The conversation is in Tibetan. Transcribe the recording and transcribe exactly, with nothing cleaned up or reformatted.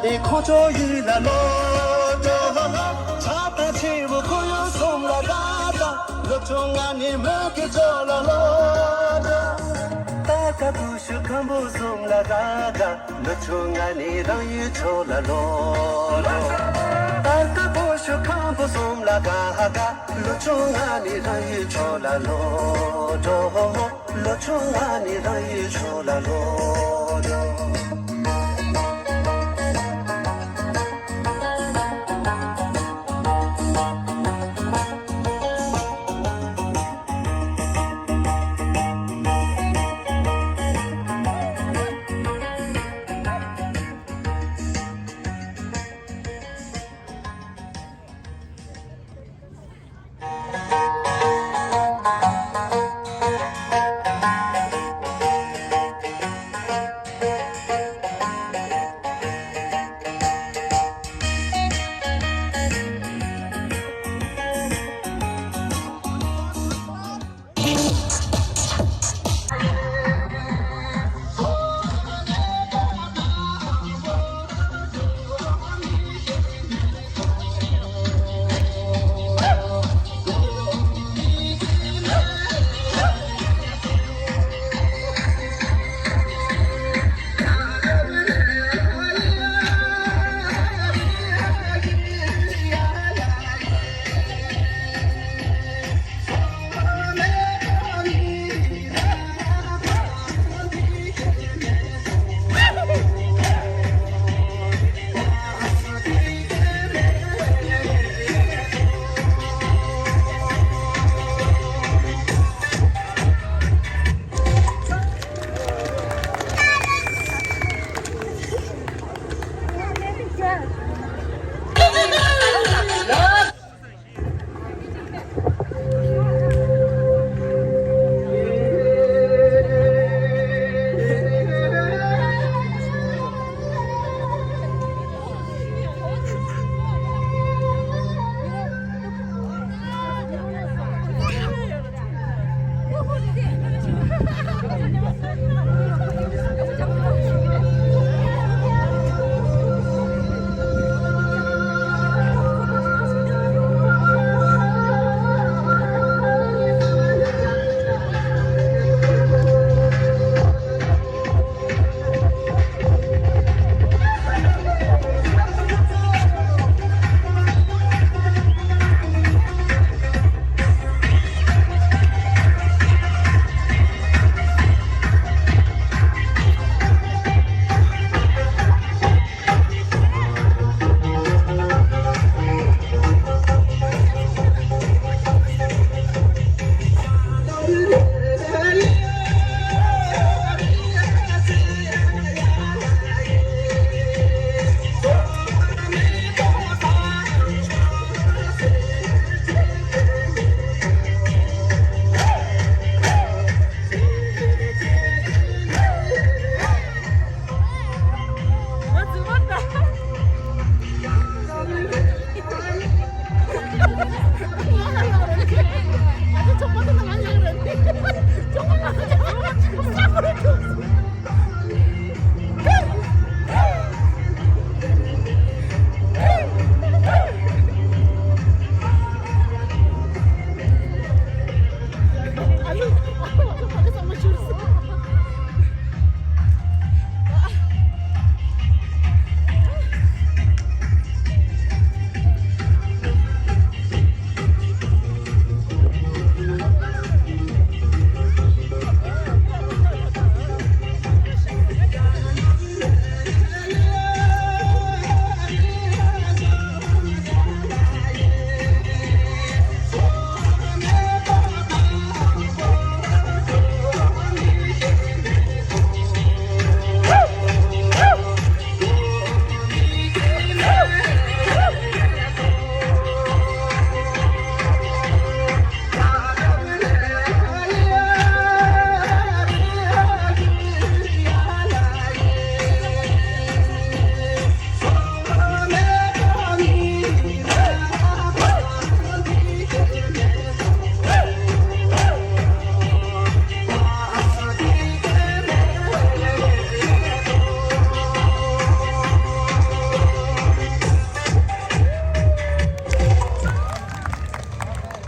ནི་ཁོང་ཚོ་ཡིད་ལ་ལོ་འགྲོ། ཆགས་པ་ཆེ་བོ་ཁོར་ཡུག་གསུམ་ལ་དགའ་དགའ། ལོ་ཆུང་ང་ནི་མོས་གུས་ཚོ་ལ་ལོ་འགྲོ། ད་ལྟ་བུ་ཤུ་ཁམ་བུ་གསུམ་ལ་དགའ་དགའ། ལོ་ཆུང་ང་ནི་རང་ཡུལ་ཚོ་ལ་ལོ་འགྲོ། ད་ལྟ་བུ་ཤུ་ཁམ་བུ་གསུམ་ལ་དགའ་དགའ། ལོ་ཆུང་ང་ནི་རང་ཡུལ་ཚོ་ལ་ལོ་འགྲོ། ལོ་ཆུང་ང་ནི་རང་ཡུལ་ཚོ་ལ་ལོ་འགྲོ།